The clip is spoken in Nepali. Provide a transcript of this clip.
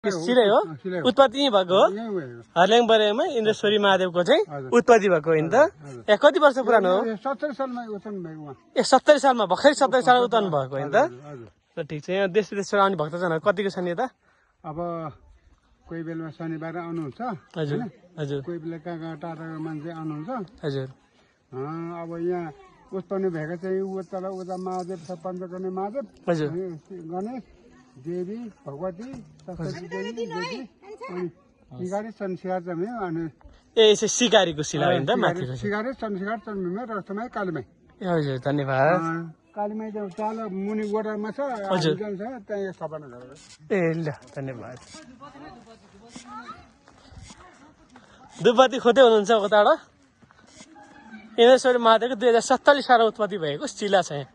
सिलै हो उत्पत्ति यहीँ भएको हो हर्ल्याङ बरेमा इन्द्रेश्वरी महादेवको चाहिँ उत्पत्ति भएको होइन त यहाँ कति वर्ष पुरानो हो 70 सालमा उत्पन्न भएको उहाँ। ए 70 सालमा भर्खरै 70 साल उत्पन्न भएको होइन त ल ठिक छ यहाँ देश विदेशबाट आउने भक्तजनहरू कतिको छन् यता अब कोही बेला शनिबार आउनुहुन्छ हजुर हैन? हजुर कोही बेला कहाँ कहाँ टाढाको मान्छे आउनुहुन्छ हजुर अब यहाँ उत्पन्न भएको चाहिँ उता महादेव छ पञ्चकर्णे महादेव हजुर गणेश देवी भगवती सरस्वती देवी अनि सिगारे चन्द्रशिखर चाहिँ अनि ए यसो सिकारीको शिला होइन त माथिको सिगारे चन्द्रशिखर चन्द्रबिम्ब रस्तमाई कालीमाई ए हजुर धन्यवाद कालीमाई चाहिँ तल मुनि गोडामा छ हजुर। छ त्यहाँ स्थापना गरेर ए ल धन्यवाद धुपबत्ती खोज्दै हुनुहुन्छ उताबाट इन्द्रेश्वरी महादेवको 2047 साल उत्पत्ति भएको शिला छ यहाँ